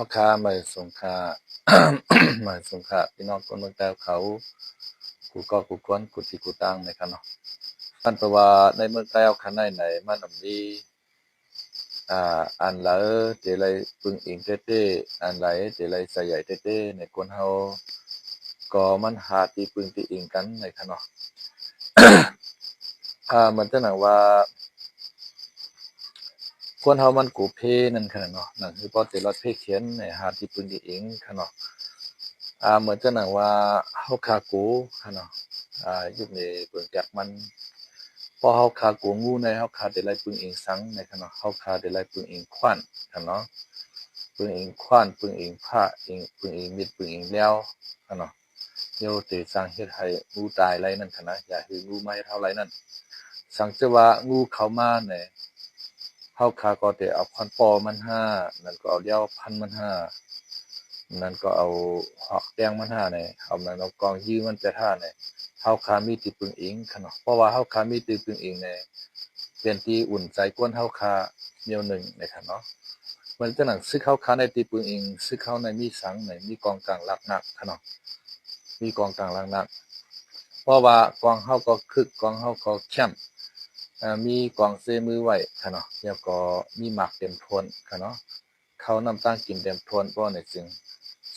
ເຈົ້າຄ່ະ ມາສົ່ງຄ່ະ ມາສົ່ງຄ່ະ ພີ່ນ້ອງຄົນເມືອງໃຕ້ເຮົາ ກູ່ເກາະກູ່ຄົນ ກູ່ທີ່ກູ່ຕ່າງນະຄັບເນາະ. ມັນແປວ່າໃນເມືອງໃຕ້ເຮົາຂ້າໃນໃນ ມັນມີ ອ່າ ອັນໃດທີ່ໄດ້ປຶງອີງແທ້ໆ ອັນໃດທີ່ໄດ້ສາໃຫຍ່ແທ້ໆ ໃນຄົນເຮົາ ກໍມັນຫາທີ່ປຶງທີ່ອີງກັນນະຄັບເນາະ. ອ່າ ມັນຈະໜັງວ່າ ຄົນເຮົາມັນກູເພນັ້ນຂະໜາດເນາະ ໜັງຄືພໍເຕລອດເພຂຽນໃນຫາທີ່ປຶງທີ່ອີງຂະເນາະ. ອ່າ ເໝືອນຈະໜັງວ່າເຮົາຄາໂກຂະເນາະ ອ່າ ຍຸກນີ້ເບິ່ງຈັກມັນ ພໍເຮົາຄາໂກງູໃນ ເຮົາຄາເຕໄລປຶງອີງສັງໃນຂະເນາະ ເຮົາຄາເຕໄລປຶງອີງຂວານຂະເນາະ ປຶງອີງຂວານ ປຶງອີງພ້າ ອີງ ປຶງອີງມິດ ປຶງອີງແລ້ວຂະເນາະ. ໂຍເຕສັງເຮັດໃຫ້ງູຕາຍໄລນັ້ນຂະນະ ຢ່າໃຫ້ງູມາເຮັດເຮົາໄລນັ້ນ. ສັງເຈວ່າງູເຂົ້າມາໃນ ເຮົາຄາກໍເຕເອົາຄວານປ້ອມັນຫ້າ ນັ້ນກໍເອົາແລ້ວພັນມັນຫ້າ ນັ້ນກໍເອົາຫອກແຕງມັນຫ້າໃນ ເອົານັ້ນເອົາກອງຢືມັນແປດຫ້າໃນ ເຮົາຄາມີທີ່ປຶງອີງຂະເນາະ. ເພາະວ່າເຮົາຄາມີທີ່ປຶງອີງໃນ ເປັນທີ່ອຸ່ນໃຈກວນເຮົາຄາແນວໜຶ່ງໃນຂະເນາະ. ເໝືອນຈະໜັງຊຶກເຮົາຄາໃນທີ່ປຶງອີງ ຊຶກເຮົາໃນມີສັງໃນ ມີກອງກາງຫຼັກໜັກຂະເນາະ ມີກອງກາງຫຼັກໜັກ ເພາະວ່າກອງເຮົາກໍຄຶກ ກອງເຮົາກໍແຄ້ມ ເອີ ມີກອງເຊມືໄວ້ຂະເນາະ ແລ້ວກໍມີໝາກເຕັມຖ້ວນຂະເນາະ ເຂົ້ານ້ຳຕາງກິນເຕັມຖ້ວນ ເພາະໃນຈຶ່ງ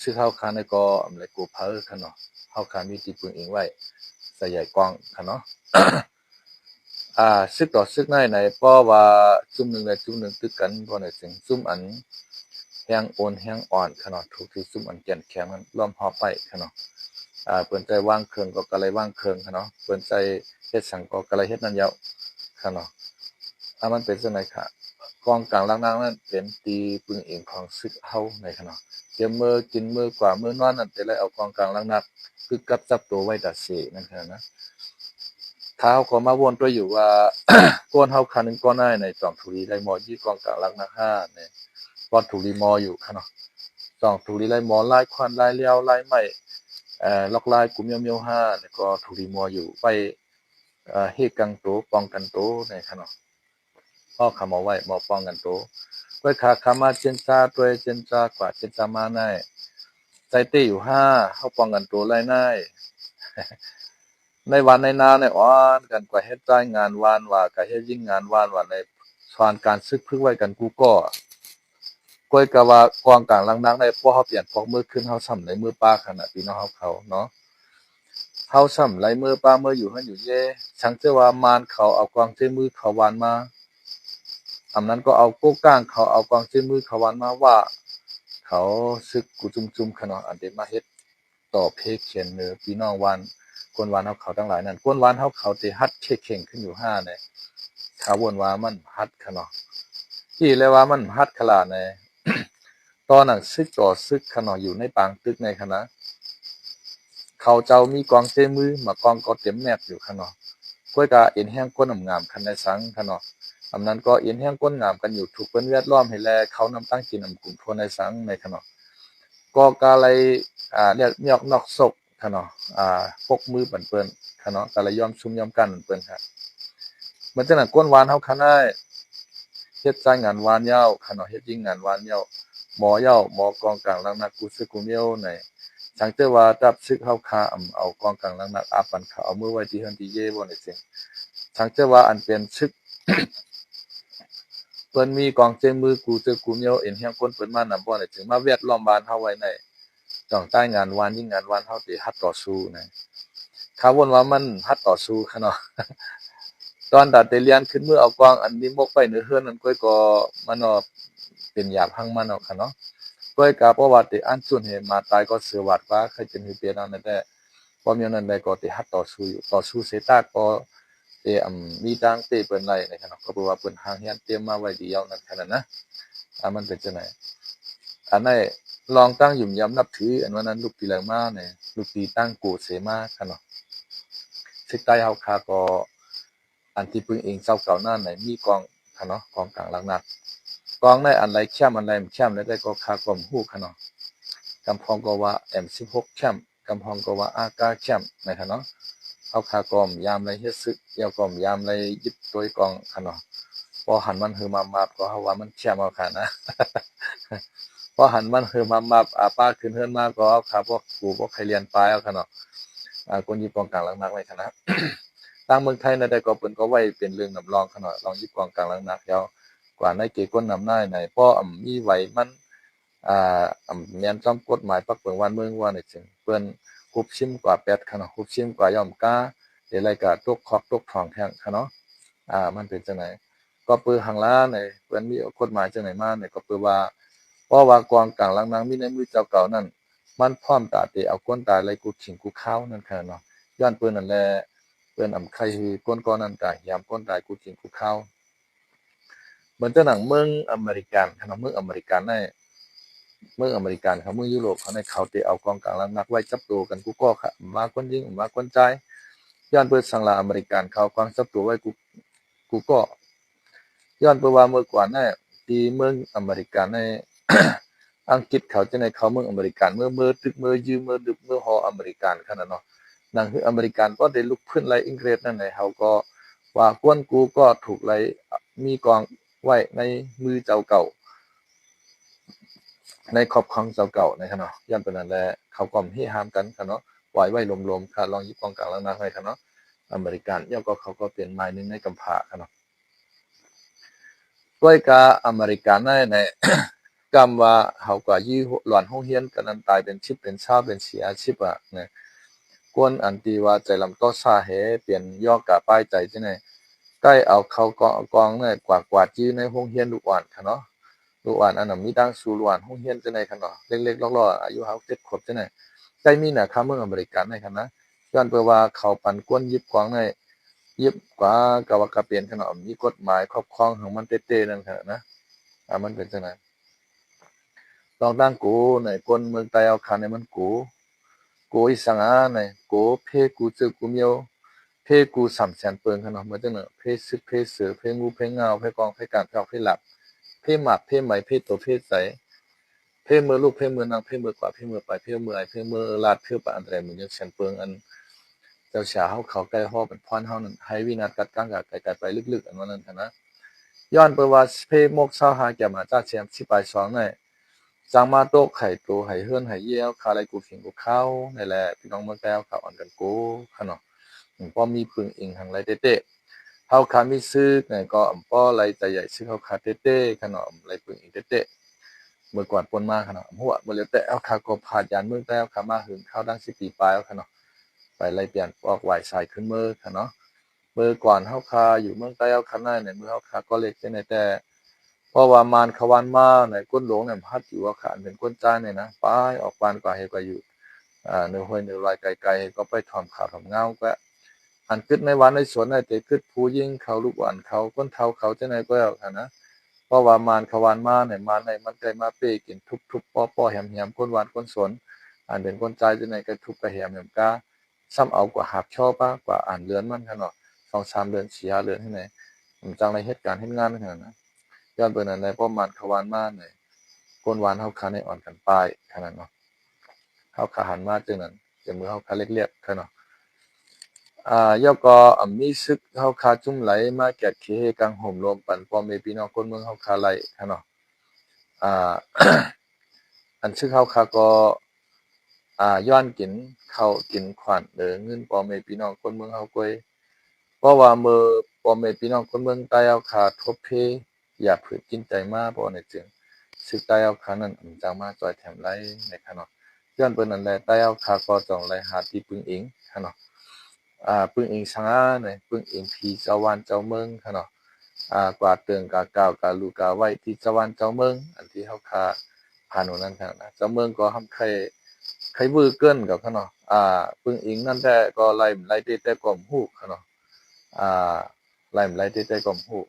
ຊຶກເຮົາຄາໃນກໍອຳໄລກູເພີຂະເນາະ ເຮົາຄາມີທີ່ປຶງອີງໄວ້ ສາໃຫຍ່ກອງຂະເນາະ. ອ່າ ຊຶກຕໍ່ຊຶກໃນໃນ ເພາະວ່າຈຸ່ມໜຶ່ງແລະຈຸ່ມໜຶ່ງຕຶກກັນ ເພາະໃນຈຶ່ງຈຸ່ມອັນແຮງອ່ອນແຮງອ່ອນຂະເນາະ ຖືກທີ່ຈຸ່ມອັນແກ່ນແຂງນັ້ນລ້ອມຮອບໄວ້ຂະເນາະ. ອ່າ ເພິ່ນໃຈວາງເຄິ່ງກໍກະໄລວາງເຄິ່ງຂະເນາະ ເພິ່ນໃຈເຮັດສັງກໍກະໄລເຮັດນັ້ນຍາວຂະເນາະ. ອ່າ ມັນເປັນຈັ່ງໃດຂະ ກອງກາງຫຼັກໜັກນັ້ນເປັນທີ່ປຶງອີງຂອງຊຶກເຮົາໃນຂະເນາະ. ຕຽມມື້ກິນມື້ກວ່າມື້ນອນນັ້ນ ແຕ່ລະເອົາກອງກາງຫຼັກໜັກ ຄືກັບຈັບໂຕໄວ້ຕາເສນັ້ນຂະນະ. ຖ້າເຮົາກໍມາວົນຕົວຢູ່ວ່າ ກ່ອນເຮົາຄາໜຶ່ງກ່ອນໜ້າໃນ ຕ້ອງຖືລີໄລໝໍຢີກອງກາງຫຼັກໜັກຫ້າໃນ ກ່ອນຖືລີໝໍຢູ່ຂະເນາະ ຕ້ອງຖືລີໄລໝໍລາຍຂວັນລາຍແລ້ວລາຍໄມ້ ເອີ ລັອກລາຍກູມຽວມຽວຫ້າໃນ ກໍຖືລີໝໍຢູ່ໄວ້ ເອີ ເຮກັງໂຕ ປ້ອງກັນໂຕໃນຂະເນາະ. ພໍຄາໝໍໄວ້ ໝໍປ້ອງກັນໂຕ ກວຍຄາຄາມາເຈນຈາ ຕົວເຈນຈາ ກວ່າເຈນຈາມາໃນ ໃຈເຕຢູ່ຫ້າ ເຮົາປ້ອງກັນໂຕໄລໃນ ໃນວັນໃນນາໃນອອນກັນ ກວ່າເຮັດຈ່າຍງານວານວ່າ ກະເຮັດຍິງງານວານວ່າໃນ ສອນການຊຶກຝຶກໄວ້ກັນກູ່ກໍ ກວຍກະວ່າກອງກາງຫຼັກໜັກໃນ ພໍເຮົາປ່ຽນພວກມື້ຂຶ້ນ ເຮົາຊ່ຳໃນມື້ປາຂະນະ ພີ່ນ້ອງເຮົາເຂົາເນາະ. ເຮົາຊ່ຳໄລເມີປາເມີຢູ່ເຮືອນຢູ່ເຢ ສັງເຈວ່າມານເຂົາເອົາກອງເຈມືເຂົາວານມາ ອຳນັ້ນກໍເອົາໂກກາງເຂົາເອົາກອງເຈມືເຂົາວານມາວ່າ ເຂົາຊຶກກູຈຸ່ມໆຂະເນາະ ອັນເດມາເຮັດຕໍ່ເພກຂຽນເໜີພີ່ນ້ອງວານ ຄົນວານເຮົາເຂົາທັງຫຼາຍນັ້ນ ຄົນວານເຮົາເຂົາເຕຫັດເຄເຄັ່ງຂຶ້ນຢູ່ຫ້າໃນ ຖ້າວົນວ່າມັນຫັດຂະເນາະ ທີ່ແລວ່າມັນຫັດຂະຫຼາດໃນ ຕອນນັ້ນຊຶກຕໍ່ຊຶກຂະເນາະ ຢູ່ໃນປາງຕຶກໃນຂະນະ ເຂົາເຈົ້າມີກອງເຈມື ໝາກກອງກໍເຕັມແມັກຢູ່ຂະເນາະ ກວຍກະເອັນແຮງກົ້ນອຳງາມຄັນໃດສັງຂະເນາະ ອຳນັ້ນກໍເອັນແຮງກົ້ນງາມກັນຢູ່ ຖືກເພິ່ນແວດລ້ອມໃຫ້ແລເຂົ້ານ້ຳຕັ້ງກິນອຳກຸມໂພນໃດສັງໃນຂະເນາະ ກໍກະໄລ ອ່າ ລຽກຍອກນອກສົກ ຂະເນາະ ອ່າ ປົກມືປັນເພິ່ນຂະເນາະ ກະລະຍອມຊຸມຍອມກັນເພິ່ນຂະ. ເໝືອນຈັ່ງນັ້ນ ຄົນວານເຮົາຂະນາຍ ເຮັດຊາຍງານວານເຍົາຂະເນາະ ເຮັດຍິງງານວານເຍົາ ໝໍເຍົາ ໝໍກອງກາງຫຼັກໜັກ ກູ່ຊຶກກູ່ມຽວໃນ ສັງເຕີວ່າຕັບຊຶກເຮົາຄາອຳເອົາກອງກາງຫຼັກໜັກອາບປັນຂາ ເອົາມືໄວ້ທີ່ເຮືອນທີ່ເຢບໍ່ໃນເຊິ່ງ ສັງເຕີວ່າອັນເປັນຊຶກ ເພິ່ນມີກອງເຈງມື ກູ່ເຈີກູ່ມຽວ ເອັນແຮງກົ້ນເພິ່ນມານຳບໍ່ໃນເຊິ່ງ ມາແວດລ້ອມວານເຮົາໄວ້ໃນ ຕ້ອງຕາຍງານວານ ຍິງງານວານ ເຮົາເຕຫັດຕໍ່ສູ້ນະ ຂ້າວົນວ່າມັນຫັດຕໍ່ສູ້ຂະເນາະ ຕອນຕາເຕລຽນຂຶ້ນມືເອົາກອງອັນນີ້ໝົກໄປເໜືອເຮືອນນັ້ນ ກ້ອຍກໍມັນເນາະ ເປັນຢາບຮັງມັນເນາະຂະເນາະ ກ້ອຍກະເພາະວ່າເຕອັນຈຸນເຫມາຕາຍກໍເສືອຫວາດກວ່າ ໃຄເປັນຄືເປັນເອົານັ້ນແຫຼະ ຄວາມຢ່າງນັ້ນໄດ້ກໍເຕຫັດຕໍ່ສູ້ຢູ່ ຕໍ່ສູ້ເສຍຕາກໍເຕ ອຳ ມີທາງເຕເພິ່ນໄດ້ໃນຂະເນາະ ກໍເພາະວ່າເພິ່ນຮ່າງຮຽນຕຽມມາໄວ້ດີແລ້ວນັ້ນຂະນັ້ນນະ ອາ ມັນເປັນຈັ່ງໃດ ອັນໃດລອງຕັ້ງຫຍຸມຢຳນັບຖື ອັນວ່ານັ້ນລູກຕີແລງມາໃນ ລູກຕີຕັ້ງໂກເສມາຂະເນາະ ຊຶກໃຕ້ເຮົາຄາກໍ ອັນທີ່ປຶງອີງເຈົ້າເກົ່ານັ້ນໃນ ມີກອງຂະເນາະ ກອງກາງຫຼັກໜັກ ກອງໃນອັນໃດແຄ້ມ ອັນໃດແຄ້ມ ແລ້ວແຕ່ກໍຄາກໍບໍ່ຮູ້ຂະເນາະ ກຳພອງກໍວ່າເອັມສິບຫົກແຄ້ມ ກຳພອງກໍວ່າອາກາແຄ້ມໃນຂະເນາະ ເຮົາຄາກໍບໍ່ຢາມໄດ້ເຮັດຊຶກ ແລ້ວກໍບໍ່ຢາມໄດ້ຍຶດໂຕຍກອງຂະເນາະ ພໍຫັນມັນຮືມາບໆ ກໍເຮົາວ່າມັນແຄ້ມເຮົາຄານະ ພໍຫັນມັນເຮີມຮັບມາບ ອາ ປ້າຂຶ້ນເຮືອນມາກໍເອົາຂາພວກກູພວກໄຄລຽນປາຍເອົາຂະເນາະ. ອາ ຄົນຍິບກອງກາງຫຼັກໜັກໄວ້ຂະນະ ທາງເມືອງໄທນັ້ນແຕ່ກໍເພິ່ນກໍໄວ້ເປັນເລື່ອງນຳລອງຂະເນາະ ລອງຍິບກອງກາງຫຼັກໜັກແລ້ວ ກວ່າໃນເກກົນນຳນາຍໃນ ພໍອຳມີໄຫວມັນ ອາ ອຳແມ່ນຈອມກົດໝາຍປັກເປິງບ້ານເມືອງວ່ານີ້ເຊິ່ງ ເພິ່ນຮຸບຊິມກວ່າແປດຂະເນາະ ຮຸບຊິມກວ່າຍ່ອມກາ ເດໄລກະຕົກຄອກຕົກຖອງແທ້ຂະເນາະ. ອາ ມັນເປັນຈັ່ງໃດ ກໍເປີຫັງລາໃນ ເພິ່ນມີກົດໝາຍຈັ່ງໃດມາໃນ ກໍເປີວ່າ ເພາະວ່າກອງກາງຫຼັກໜັກມີໃນມືເຈົ້າເກົ່ານັ້ນ ມັນພ້ອມຕາເຕະເອົາຄົນຕາຍໄລ່ກູຂີ້ງກູຂາວນັ້ນຂະເນາະ. ຍ້ອນເປີນັ້ນແຫຼະ ເພິ່ນອຳໄຄຄືຄົນກໍນັ້ນກະຫຽມຄົນຕາຍກູຂີ້ງກູຂາວ. ເໝືອນຈັ່ງໜັງເມືອງອາເມລິກັນຂະເນາະ ເມືອງອາເມລິກັນໃນ ເມືອງອາເມລິກັນເຂົາ ເມືອງຢູໂຣບເຂົາໃນ ເຂົາເຕະເອົາກອງກາງຫຼັກໜັກໄວ້ຈັບໂຕກັນກູກໍຂະ ວ່າຄົນຍິງ ວ່າຄົນຊາຍ. ຍ້ອນເປີສັງລາອາເມລິກັນເຂົາກວາງຈັບໂຕໄວ້ກູ ກູກໍ ຍ້ອນເປີວ່າເມື່ອກ່ອນໃນ ທີ່ເມືອງອາເມລິກັນໃນ ອັງກິດເຂົາຈະໃນເຂົ້າເມືອງອາເມລິກັນ ເມືອ ເມືອຕຶກ ເມືອຢືມ ເມືອລຶບ ເມືອຫໍອາເມລິກັນຂະນະເນາະ. ໜັງຄືອາເມລິກັນກໍໄດ້ລຸກພື້ນໄລ່ອັງເກດນັ້ນໃນ ເຂົາກໍວ່າກວນກູກໍຖືກໄລ່ ມີກອງໄວ້ໃນມືເຈົ້າເກົ່າ ໃນຄອບຄອງເຈົ້າເກົ່າໃນຂະເນາະ. ຍ້ອນເປັນນັ້ນແຫຼະ ເຂົາກໍເຮຫ້າມກັນຂະເນາະ ປ່ອຍໄວ້ລົມໆ ຂະລອງຍິບກອງກາງຫຼັກໜັກໃຫ້ຂະເນາະ ອາເມລິກັນ. ຍ້ອນກໍເຂົາກໍເປັນໝາຍໜຶ່ງໃນກຳພ້າຂະເນາະ ດ້ວຍກາອາເມລິກັນໃນ ໃນ ກຳວ່າເຮົາກວ່າຍື້ຫຼວນໂຮງຮຽນກັນນັ້ນ ຕາຍເປັນສິບເປັນຊາວເປັນສີ່ອາຊິບອະນະ. ຄົນອັນທີ່ວ່າໃຈລຳຕໍ່ຊາເຮ ເປັນຢອກກາປາຍໃຈຈັ່ງໃດ ໄດ້ເອົາເຂົ້າກອງ ເອົາກອງໃນກວາດ ກວາດຍື້ໃນໂຮງຮຽນລູກອ່ອນຂະເນາະ. ລູກອ່ອນອັນນະມີຕ່າງສູ່ລູກອ່ອນໂຮງຮຽນຈັ່ງໃດຂະເນາະ ເລັກໆ ນ້ອຍໆ ອາຍຸຫົກເຈັດຂວບຈັ່ງໃດ ໄດ້ມີນະຄະເມືອງອາເມລິກັນໃນຂະນະ. ຍ້ອນເພາະວ່າເຂົາປັນກວນຢິບກອງໃນ ຢິບກວ່າກະວ່າກະເປັນຂະເນາະ ມີກົດໝາຍຄອບຄອງຂອງມັນເຕ້ໆ ນັ້ນຂະນະ. ອາ ມັນເປັນຈັ່ງໃດ ລອງຕັ້ງໂກໃນຄົນເມືອງໃຕ້ເຮົາຂະໃນມັນໂກ ໂກອີ່ສັງອາໃນ ໂກເພກູເຈີກູມຽວ ເພກູສາມແສນເປິງຂະເນາະ. ເໝືອນຈັ່ງນັ້ນ ເພຊຶກ ເພເສືອ ເພງູ ເພງງາວ ເພກອງ ເພການ ເພອອກ ເພລາບ ເພໝາບ ເພໄໝ ເພໂຕ ເພໃສ ເພເມີລູກ ເພເມີນາງ ເພເມີກວາດ ເພເມີໄປ ເພເມີອາຍ ເພເມີລາດ ເພປະອັນຕະແລ ໝືນຍັງແສນເປິງ ອັນເຈົ້າຊາເຮົາເຂົາໃກ້ຮອບອັນພອນເຮົານັ້ນ ໃຫ້ວິນາດກັດກາງກາໄກໄກໄປລຶກໆ ອັນວ່ານັ້ນຫັ້ນນະ. ຍ້ອນເປີວ່າເພມົກຊາວຫ້າ ແກມາຈາດແຊມສິບປາຍສອງໃນ ຈັ່ງມາໂຕກໄຂໂຕໃຫ້ເຮືອນໃຫ້ເຢຍເຮົາຄາໄລກູເຂງກູຂາວ ໃນແລະ ພີ່ນ້ອງເມືອງໃຕ້ເຮົາຄາອ່ອນກັນໂກຂະເນາະ. ອືມ ພໍມີປຶງອີງຫັງໄລເຕ້ໆ ເຮົາຄາມີຊຶກໃນກໍອຳພໍໄລໃຈໃຫຍ່ຊຶກເຮົາຄາເຕ້ໆຂະເນາະ ອຳໄລປຶງອີງເຕ້ໆ. ເມື່ອກ່ອນປົນມາຂະເນາະ ອຳຫົວ ເມື່ອແລ້ວແຕ່ເຮົາຄາກໍພາດຍານເມືອງໃຕ້ເຮົາຄາມາຫຶງຄາວດັ່ງສິບປີປາຍເຮົາຂະເນາະ ໄປໄລປ່ຽນອອກຫວາຍຊາຍຂຶ້ນເມືອຂະເນາະ. ເມື່ອກ່ອນເຮົາຄາຢູ່ເມືອງໃຕ້ເຮົາຄາໃນ ໃນເມື່ອເຮົາຄາກໍເລັກຈັ່ງໃດແຕ່ ເພາະວ່າມານເຂົາວານມາໃນ ກົນຫຼວງໃນມັນຮັດຢູ່ເຮົາຄາ ອັນເປັນຄົນຈາຍໃນນະ ໄປອອກວານກວ່າເຮັດກວ່າຢູ່ ອາ ເໜືອຫ້ວຍເໜືອລອຍໄກໆ ເຮັດກໍໄປຖອມຂາວຖອມງາວກວ່າ ອັນກຶດໃນວານໃນສວນໃນ ແຕ່ກຶດຜູ້ຍິງເຂົາ ລູກອ່ອນເຂົາ ຄົນເຖົ້າເຂົາຈັ່ງໃດກໍແລ້ວຫັ້ນນະ. ເພາະວ່າມານເຂົາວານມາໃນ ມານໃນມັນໃກ້ມາເປ້ກິນ ທຸບໆ ປໍ້ໆ ແຫມໆ ຄົນວານຄົນສວນ ອັນເປັນຄົນຈາຍຈັ່ງໃດກໍທຸບກະແຫມແຫມກາ ຊ້ຳເອົາກວ່າຫາບເຄາະປາກວ່າອ່ານເດືອນມັນຂະເນາະ ສອງສາມເດືອນ ສີ່ຫ້າເດືອນຫັ້ນແຫຼະ ມັນຈັ່ງໄດ້ເຮັດການເຮັດງານຂະນັ້ນນະ. ຍ້ອນເປັນອັນໃດ ເພາະມານເຂົາວານມາໃນ ຄົນວານເຮົາຄາໃນອ່ອນກັນປາຍຂະນັ້ນເນາະ. ເຮົາຄາຫັນມາຈັ່ງນັ້ນ ແຕ່ເມື່ອເຮົາຄາເລັກໆຂະເນາະ ອາ ແລ້ວກໍອຳມີຊຶກເຮົາຄາຈຸ້ມໄຫຼມາແກດເຄເຮກາງໂຫມລົມປັນພໍ່ແມ່ພີ່ນ້ອງຄົນເມືອງເຮົາຄາໄຫຼຂະເນາະ. ອາ ອັນຊຶກເຮົາຄາກໍ ອາ ຍ້ອນກິນເຂົ້າກິນຂວັນເດີເງິນພໍ່ແມ່ພີ່ນ້ອງຄົນເມືອງເຮົາກ້ວຍ ເພາະວ່າເມື່ອພໍ່ແມ່ພີ່ນ້ອງຄົນເມືອງໃຕ້ເຮົາຄາທົບເພຢາຜືດກິນໃຈມາ ເພາະນັ້ນຈຶ່ງ ຊຶກໃຕ້ເຮົາຄານັ້ນຈຶ່ງມາຊ່ອຍແຖມໄລໃນຂະເນາະ. ຍ້ອນເປັນນັ້ນແຫຼະ ໃຕ້ເຮົາຄາກໍຕ້ອງໄລຫາທີ່ປຶງອີງຂະເນາະ. ອາ ປຶງອີງສັງອາໃນ ປຶງອີງຜີເຈົ້າບ້ານເຈົ້າເມືອງຂະເນາະ. ອາ ກວ່າເຕີງກາກ່າວກາລູກາໄວ້ທີ່ເຈົ້າບ້ານເຈົ້າເມືອງ ອັນທີ່ເຮົາຄາ ພາໂນນັ້ນຂະນະ ເຈົ້າເມືອງກໍຫ້າມໄຄ ໄຄວືເກີນກັບຂະເນາະ. ອາ ປຶງອີງນັ້ນແຕ່ກໍໄລ່ ໄລ່ເຕະແຕ່ກໍບໍ່ຮູ້ຂະເນາະ. ອາ ໄລ່ ໄລ່ເຕະແຕ່ກໍບໍ່ຮູ້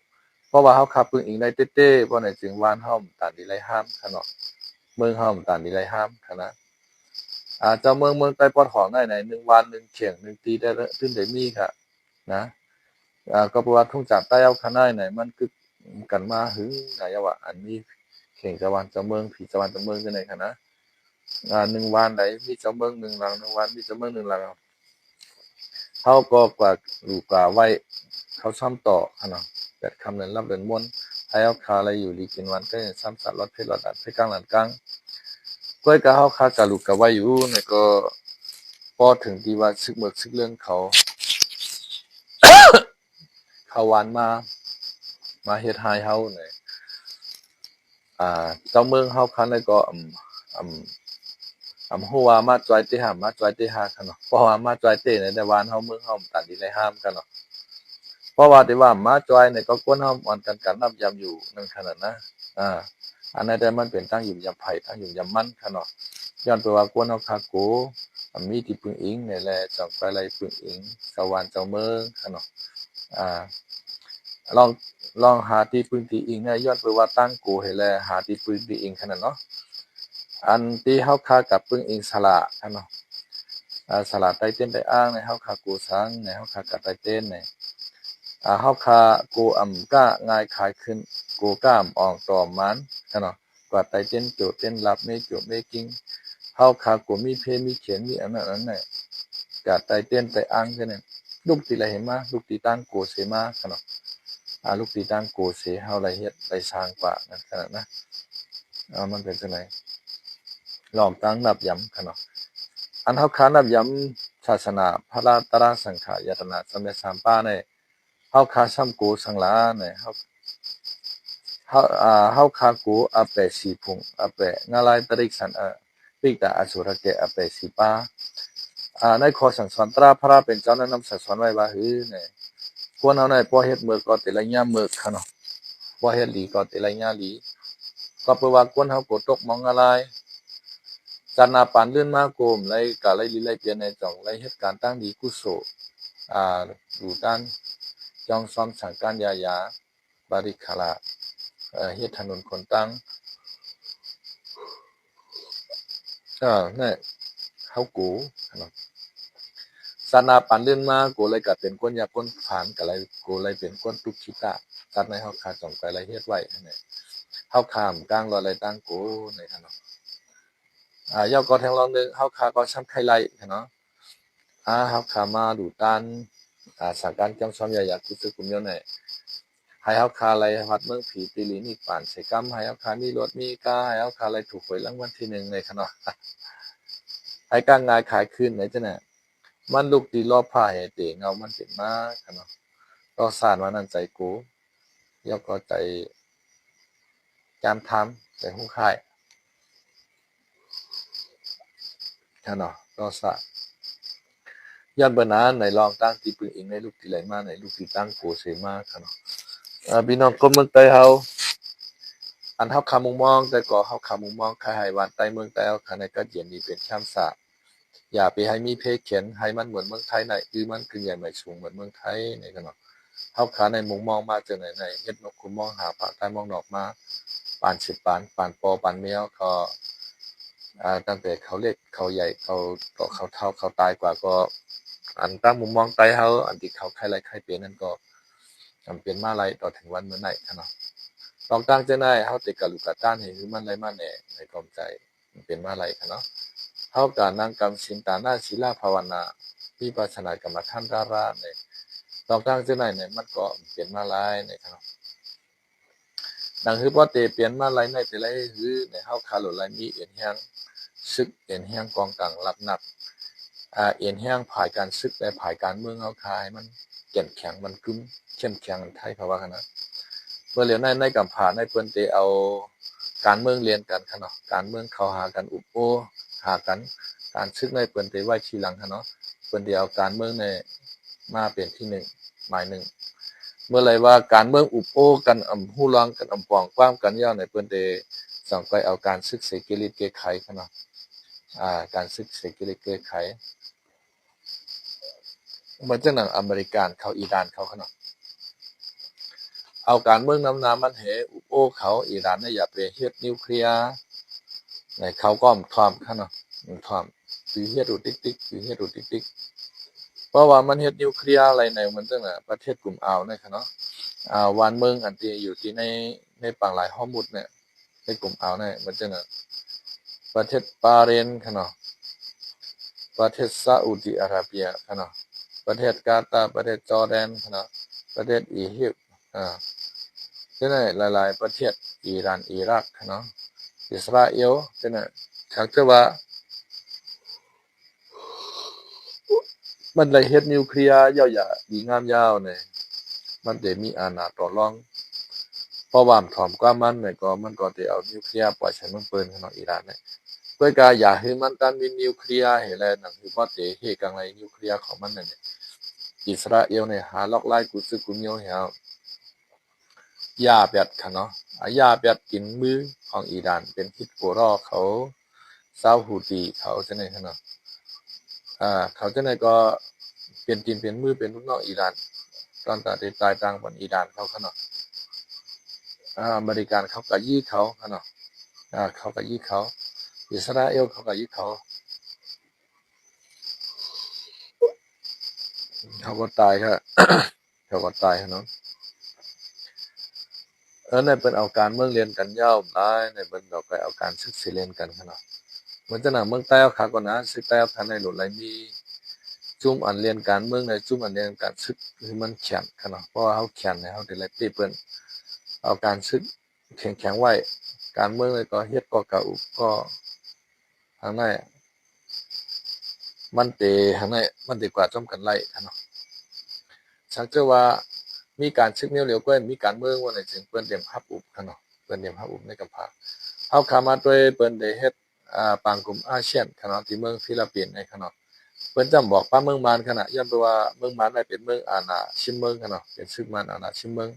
ເພາະວ່າເຮົາຄາປຶງອີງໄດ້ເຕະໆ ເພາະນັ້ນຈຶ່ງວານເຮົາມັນຕານດີໄລ່ຫ້າມຂະເນາະ ເມືອງເຮົາມັນຕານດີໄລ່ຫ້າມຂະນະ. ອາ ເຈົ້າເມືອງເມືອງໃຕ້ປອດຫອງໄດ້ໃນ ໜຶ່ງວານ ໜຶ່ງເຂງ ໜຶ່ງຕີໄດ້ ຕື່ມໄດ້ມີຂະ ນະ ອາ ກໍເພາະວ່າທຸງຈາກໃຕ້ເຮົາຄະນາຍໃນ ມັນກຶກກັນມາຫຶງນາຍະວະ ອັນມີເຂງເຈົ້າບ້ານເຈົ້າເມືອງ ຜີເຈົ້າບ້ານເຈົ້າເມືອງຈັ່ງໃດຂະນະ. ອາ ໜຶ່ງວານໃດມີເຈົ້າເມືອງໜຶ່ງຫຼັງ ໜຶ່ງວານມີເຈົ້າເມືອງໜຶ່ງຫຼັງ ເຮົາກໍກວາດລູກກວາດໄວ້ ເຂົາຊ້ຳຕໍ່ຂະນະ ແປດຄ່ຳເດືອນຮັບເດືອນມົນ ເຮົ ໃຫ້ເຮົາຂ້າໄດ້ຢູ່ດີກິນຫວານ ກໍຍັງຊ້ຳສາດລອດເພດລອດອັດ ເພດກາງຫຼານກາງ ກ້ອຍກະເຮົາຂ້າກະລຸກກະໄຫວຢູ່ ແລ້ວກໍພໍເຖິງທີ່ວ່າຊຶກເມືອກຊຶກເລື່ອງເຂົາ ເຂົາຫວານມາ ມາເຮັດຮ້າຍເຮົານີ້ ອ່າ ເຈົ້າເມືອງເຮົາຄັນໃດກໍ ອຳ ອຳ ອຳ ຮູ້ວ່າມາຈ່ອຍເຕະຫ້າມ ມາຈ່ອຍເຕະຫ້າຄັນເນາະ ເພາະວ່າມາຈ່ອຍເຕະໃນແຕ່ບ້ານເຮົາເມືອງເຮົາ ມັນຕັນດີໄດ້ຫ້າມຄັນເນາະ ເພາະວ່າແຕ່ວ່າມາຈ່ອຍໃນກໍຄົນເຮົາອ່ອນກັນ ການນັບຢາມຢູ່ນັ້ນຂະໜາດນະ ອ່າ ອັນນັ້ນແຕ່ມັນເປັນຕັ້ງຢືນຢາມໃຜ ຕັ້ງຢືນຢາມມັນຂະເນາະ ຍ້ອນເພາະວ່າຄົນເຮົາຄາໂກ ມີທີ່ປຶງອີງນີ້ແຫຼະ ຈັ່ງໄປໄດ້ປຶງອີງ ຊາວບ້ານຊາວເມືອງຂະເນາະ ອ່າ ລອງ ລອງຫາທີ່ປຶງທີ່ອີງແດ່ ຍ້ອນເພາະວ່າຕັ້ງໂກໃຫ້ແລ ຫາທີ່ປຶງທີ່ອີງຂະໜາດເນາະ ອັນທີ່ເຮົາຄາກັບປຶງອີງສະຫຼາກຂະເນາະ ອາ ສະຫຼາກໄຕເຕັ້ນໄຕອ້າງໃນເຮົາຄາໂກສັງໃນເຮົາຄາກັບໄຕເຕັ້ນໃນ ອາ ເຮົາຄາໂກອຳກ້າງ່າຍຂາຍຂຶ້ນ ໂກກ້າອຳອ່ອງຕໍ່ມານຂະເນາະ ກວ່າໄຕເຕັ້ນໂຈເຕັ້ນລັບເມໂຈເມກິງ ເຮົາຄາໂກມີເພມີຂຽນມີອັນນັ້ນອັນນັ້ນ ກະໄຕເຕັ້ນໄຕອ້າງຄືນັ້ນ ລຸກຕີໄລເຫັນມາ ລຸກຕີຕັ້ງໂກເສມາຂະເນາະ ອາ ລຸກຕີຕັ້ງໂກເສ ເຮົາໄລເຮັດໄລສ້າງກວ່ານັ້ນຂະໜາດນະ ອາ ມັນເປັນຈັ່ງໃດ ລອງຕັ້ງນັບຢາມຂະເນາະ ອັນເຮົາຄານັບຢາມສາສະໜາ ພະລະຕະລະສັງຂະ ຍາຕະນາ ສຳເລັດສາມປາໃນ ເຮົາຄາຊ້ຳໂກສັງຫຼາໃນ ເຮົາ ເຮົາ ອາ ເຮົາຄາໂກອາແປສີ່ພຸງ ອາແປງາລາຍຕະລິກສັນ ອາ ປິກຕະ ອະສຸລະເກະ ອາແປສີ່ປາ ອາ ໃນຂໍ້ສັ່ງສອນຕາພະລະເປັນເຈົ້ານັ້ນນຳສັ່ງສອນໄວ້ວ່າ ຄືໃນ ຄົນເຮົາໃນພໍເຮັດເມີກກໍເຕໄລຍາເມີກຂະເນາະ ພໍເຮັດດີກໍເຕໄລຍາດີ ກໍເປີວ່າຄົນເຮົາໂກຕົກມອງງາລາຍ ຈັດໜ້າປານລື່ນມາໂກມໄລກະໄລລີໄລປຽນໃນຈອງໄລເຮັດການຕັ້ງດີກຸໂສ ອາ ດູຕານ ຈອງຊອມສັງການຢາຢາ ບາລິຄາລາ ເຮັດຖະໜົນຂົນຕັງ ເອີ ແນ່ ເຮົາໂກເນາະ ສາດໜ້າປານລື່ນມາ ໂກໄລກະເປັນກົ້ນຢາກົ້ນຝານ ກະໄລ ໂກໄລເປັນກົ້ນຕຸກຄີຕະ ຕັດໃນເຮົາຄາຈອງໄກໄລເຮັດໄວ້ຫັ້ນແຫຼະ ເຮົາຄາມກາງລອດໄລຕັ້ງໂກໃນຂະເນາະ ອາ ເຈົ້າກໍແທງລອງໜຶ່ງ ເຮົາຄາກໍຊ້ຳໄຄໄລຂະເນາະ ອາ ເຮົາຄາມາດູຕານ ອາ ສາການກຽມຊອມຢາຢາກຸດສຸກຸມໂຍນໃນ ໃຫ້ເຮົາຄາໄລຮອດເມືອງຜີຕີລີນິບປານເສກຳ ໃຫ້ເຮົາຄາມີລົດມີກາ ໃຫ້ເຮົາຄາໄລຖືກຫວຍລາງວັນທີໜຶ່ງໃນຂະເນາະ ໃຫ້ການງາຍຂາຍຄືນໃນຈະນະ ມັນລຸກຕີລໍພາໃຫ້ເຕເງົາມັນເປັນມາຂະເນາະ ຕໍ່ສານວ່ານັ້ນໃຈໂກ ແລ້ວກໍໃຈຈາມທາມ ໃຈຫູຄ້າຍ ຂະເນາະ ຕໍ່ສາ ຍ້ອນເບິ່ນນາໃນລອງຕັ້ງທີ່ປຶງອີງໃນລູກທີ່ໄຫຼມາ ໃນລູກທີ່ຕັ້ງໂກເສມາຂະເນາະ ເອີ ພີ່ນ້ອງຄົນເມືອງໃຕ້ເຮົາ ອັນເຮົາຄາມຸງມອງ ແຕ່ກໍເຮົາຄາມຸງມອງ ຄາໃຫ້ບ້ານໃຕ້ເມືອງໃຕ້ເຮົາ ຄາໃນກະເຢັນດີເປັນແຄມສາ ຢ່າໄປໃຫ້ມີເພຂຽນ ໃຫ້ມັນເໝືອນເມືອງໄທໃນ ອືມັນຂຶ້ນໃຫຍ່ໃໝ່ສູງເໝືອນເມືອງໄທໃນຂະເນາະ ເຮົາຄາໃນມຸງມອງມາຈັ່ງໃດໃນ ເຮັດນົກຄຸມມອງຫາພາກໃຕ້ມອງນອກມາ ປານສິບປານ ປານພໍ່ປານແມ່ເຂົາ ອາ ຕັ້ງແຕ່ເຂົາເລັກເຂົາໃຫຍ່ ເຂົາເກາະເຂົາເຖົ້າເຂົາຕາຍກວ່າກໍ ອັນຕາມມຸມມອງໃຕ້ເຮົາ ອັນທີ່ເຂົາໄຄໄລໄຄເປັນນັ້ນກໍ ມັນເປັນມາໄລຕໍ່ເຖິງວັນມື້ໃນຂະເນາະ ຕ້ອງຕັ້ງໃຈໃນ ເຮົາເຕກະລຸກະຕ້ານໃຫ້ຄືມັນໄລມາແນ່ໃນກອມໃຈ ມັນເປັນມາໄລຂະເນາະ ເຮົາກະນັ່ງກຳສິນຕານາສີລາພາວະນາ ວິປັດສະນາກຳມະຖານຕາລາໃນ ຕ້ອງຕັ້ງໃຈໃນ ໃນມັນກໍເປັນມາໄລໃນຂະເນາະ ໜັງຮືປ້ອເຕປ່ຽນມາໄລໃນແຕ່ລະຮືໃນເຮົາຄາໂລໄລມີເອັນແຮງຊຶກ ເອັນແຮງກອງກາງຫຼັກໜັກ ອາ ເອັນແຮງຝ່າຍການຊຶກ ແລະ ຝ່າຍການເມືອງເຮົາຄາໃຫ້ມັນເຂັ້ມແຂງ ມັນກຶ້ມເຂັ້ມແຂງ ໃນໄທເຂົາວ່າຂະນະ ເມື່ອຫຼຽວໃນໃນກຳຜາໃນເພິ່ນເຕເອົາການເມືອງລຽນກັນຂະເນາະ ການເມືອງເຂົ້າຫາກັນອຸບໂອ້ຫາກັນ ການຊຶກໃນເພິ່ນເຕໄວ້ທີຫຼັງຂະເນາະ ເພິ່ນເຕເອົາການເມືອງໃນມາເປັນທີໜຶ່ງ ໝາຍໜຶ່ງ ເມື່ອໃດວ່າການເມືອງອຸບໂອ້ກັນ ອຳຮູ້ລອງກັນ ອຳປອງກວ້າງກັນແລ້ວໃນ ເພິ່ນເດຈັ່ງຄ່ອຍເອົາການຊຶກເສກິລິດແກ້ໄຂຂະເນາະ ອາ ການຊຶກເສກິລິດແກ້ໄຂ ເໝືອນຈັ່ງໜັງອາເມລິການເຂົາ ອີຣານເຂົາຂະເນາະ ເອົາການເມືອງນຳໜ້າມັນແຮອຸບໂອ້ເຂົາ ອີຣານນະຢ່າໄປເຮັດນິວເຄລຍ ໃນເຂົາກໍຖ້ອມຂະເນາະ ຖ້ອມ ຄືເຮັດອຸຕິກຕິກ ຄືເຮັດອຸຕິກຕິກ ເພາະວ່າມັນເຮັດນິວເຄລຍໄລໃນມັນຈັ່ງນະ ປະເທດກຸ່ມອ່າວໃນຂະເນາະ ອ່າ ວານເມືອງອັນທີ່ຢູ່ທີ່ໃນ ໃນປາງລາຍຮອຣ໌ມຸດເນຍ ໃນກຸ່ມອ່າວໃນມັນຈັ່ງນະ ປະເທດບາເຣນຂະເນາະ ປະເທດຊາອຸດີອາຣາເບຍຂະເນາະ ປະເທດກາຕາ ປະເທດຈໍແດນຂະເນາະ ປະເທດອີຢິບ ອາ ຈັ່ງໃດ ຫຼາຍໆປະເທດ ອີຣານ ອີຣັກເນາະ ອິດສະຣາເອວ ຈັ່ງໃດ ຖ້າເກີດວ່າ ມັນໄດ້ເຮັດນິວເຄລຍາວຢ່າງດີງາມຍາວນີ້ ມັນໄດ້ມີອຳນາດຕໍ່ລອງ ເພາະວ່າຖອມກວ່າມັນນີ້ກໍ ມັນກໍໄດ້ເອົານິວເຄລຍາປ່ອຍໃສ່ເມືອງເພິ່ນເນາະ ອີຣານນີ້ ເພື່ອກະຢາກໃຫ້ມັນຕັນມີນິວເຄລຍາໃຫ້ແລ້ວ ນັ້ນຄືບໍ່ໄດ້ເຮັດກັງໄລນິວເຄລຍາຂອງມັນນັ້ນ ອິດສະຣາເອວນີ້ຫາລອກລາຍກູ່ຊຶກກູ່ມຽວໃຫ້ເຮົາ ຢາແບດຂະເນາະ ອາ ຢາແບດກິນມື້ຂອງອີຣານ ເປັນຮິບໂກຣໍເຂົາ ຊາວຮູ້ດີເຂົາຈັ່ງໃດຂະເນາະ ອາ ເຂົາຈັ່ງໃດກໍເປັນຕີນເປັນມື ເປັນລູກນ້ອງອີຣານ ຕອນຕາຍຕາຍຕ່າງບ່ອນອີຣານເຂົາຂະເນາະ ອາ ອາເມລິກັນເຂົາກະຢື້ເຂົາຂະເນາະ ອາ ເຂົາກະຢື້ເຂົາ ອິດສະຣາເອວເຂົາກະຢື້ເຂົາ ເຂົາກໍຕາຍຂະ ເຂົາກໍຕາຍເນາະ ເອີ ໃນເພິ່ນເອົາການເມືອງຫຼິ້ນກັນຍາວຫຼາຍ ໃນເພິ່ນກໍໄປເອົາການສຶກຊິຫຼິ້ນກັນຂະເນາະ ເໝືອນຈັ່ງນັ້ນເມືອງໃຕ້ເຮົາຂ້າກໍນະ ສຶກໃຕ້ເຮົາຂ້າໃນໂລດໄລມີ ຈຸ່ມອັນຫຼິ້ນການເມືອງໃນ ຈຸ່ມອັນຫຼິ້ນການຊຶກ ຄືມັນແຂນຂະເນາະ ເພາະວ່າເຮົາແຂນໃນເຮົາໄດ້ໄລ່ເປ້ເພິ່ນ ເອົາການຊຶກ ແຂງແຂງໄວ້ ການເມືອງເລີຍກໍເຮັດກໍກະອຸກໍທາງໃນ ມັນເຕ ທາງໃນມັນເຕກວ່າຈ້ອມກັນໄລ່ຂະເນາະ ສັງເກດວ່າມີການຊຶກແນວລຽວກວ່າມີການເມືອງວ່າໃນຈຶ່ງເພິ່ນເຕມຮັບອຸຂະເນາະ ເພິ່ນເຕມຮັບອຸໃນກຳພາ ເຮົາຂ້າມາໂດຍເພິ່ນໄດ້ເຮັດ ອາ ປາງກຸ່ມອາຊຽນຂະເນາະ ທີ່ເມືອງຟີລິບປິນໃນຂະເນາະ ເພິ່ນຈຳບອກປາເມືອງມານຂະເນາະ ຍ້ອນເພາະວ່າເມືອງມານໄດ້ເປັນເມືອງອານາຊິມເມືອງຂະເນາະ ເປັນຊຶກມານອານາຊິມເມືອງ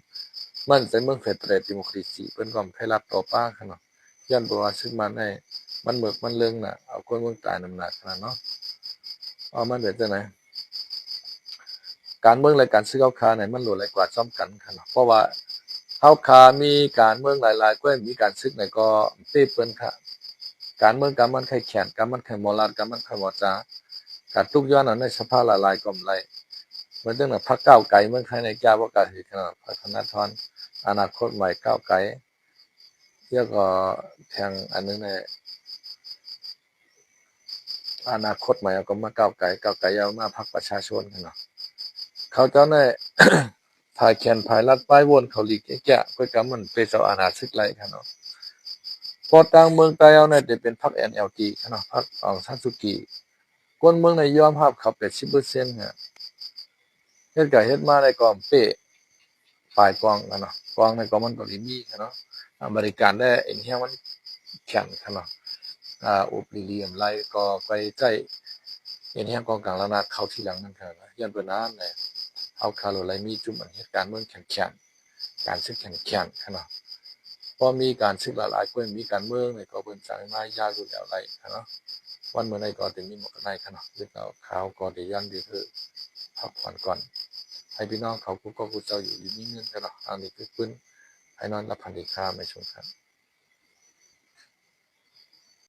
ມັນເປັນເມືອງເຟເດເຣດດີໂມຄຣາຊີ ເພິ່ນກໍໄມ່ຮັບຕໍ່ປາຂະເນາະ ຍ້ອນເພາະວ່າຊຶກມານໃນ ມັນເມີກມັນເລິງນະ ເອົາຄົນເມືອງຕາຍນຳໜ້າຂະເນາະ ເອົາມັນເປັນຈັ່ງໃດ ການເມືອງ ແລະ ການຊຶກເຮົາຂ້າໃນມັນຫຼູ່ໄຫຼກວ່າຈ້ອມກັນຂະເນາະ ເພາະວ່າເຮົາຂ້າມີການເມືອງຫຼາຍໆກວ່າມີການຊຶກໃນກໍເປເປິນຂະ ການເມືອງການມັນໄຂ່ແຂນ ການມັນໄຂ່ມໍລາດ ການມັນໄຂ່ມໍຈາ ການຕຸກຍ້ອນເອົາໃນສະພາຫຼາຍໆກໍບໍ່ໄດ້ ເໝືອນຈັ່ງນັ້ນພັກກ້າວໄກເມືອງໄທໃນກາບໍ່ກາເຫັນຂະເນາະ ພັກທະນາທອນ ອະນາຄົດໃໝ່ ກ້າວໄກ ແລ້ວກໍແທ່ງອັນໜຶ່ງໃນອະນາຄົດໃໝ່ ເອົາກໍມາກ້າວໄກ ກ້າວໄກເອົາມາພັກປະຊາຊົນເນາະ ເຂົາເຈົ້າໃນພາຍແຂນພາຍລັດປາຍໂຫວດເຂົາຫຼີກແຈະ ເພິ່ນກໍມັນເປັນເຈົ້າອານາຊຶກໄຫຼຂະເນາະ ເພາະທາງເມືອງໃຕ້ເຮົາໃນຈະເປັນພັກ ແອນ ແອລ ທີ ຂະເນາະ ພັກອອງຊານຊູກີ ຄົນເມືອງໃນຍອມຮັບເຂົາແປດສິບເປີເຊັນ ເຮັດກະເຮັດມາໄດ້ກອງເປ້ ປາຍກອງນະເນາະ ກອງໃນກອງມັນກໍໄດ້ມີນະເນາະ ອາເມລິກັນແລະເອັນແຮງມັນແຂງນະເນາະ ອາ ອົບລີລີອຳໄລກໍໄປໃຊ້ເອັນແຮງກອງກາງລະນາດເຂົ້າທີຫຼັງນັ້ນນະ ຍ້ອນເພິ່ນນັ້ນແຫຼະ ເຮົາຄາໂລໄລມີຈຸ່ມອັນເຮັດການເມືອງແຂງນະ ການຊຶກແຂງນະ ພໍມີການຊຶກຫຼາຍໆ ກໍມີການເມືອງນີ້ ກໍເພິ່ນສ້າງມາຢ່າຫຼູ່ແຫຼວໄຫຼນະເນາະ ວັນມື້ໃດກໍຈະມີໝົດກັນໄດ້ນະເນາະ ແລ້ວກໍຂ່າວກໍຈະຢ້ອນດີຄືພັກຜ່ອນກ່ອນ ໃຫ້ພີ່ນ້ອງເຂົາຜູ້ກໍຜູ້ເຈົ້າຢູ່ດີມີເງິນນະເນາະ ອັນນີ້ຄືປືນ ໃຫ້ນອນຫຼັບຝັນດີຄ່າ ແມ່ຊົງຄ່າ.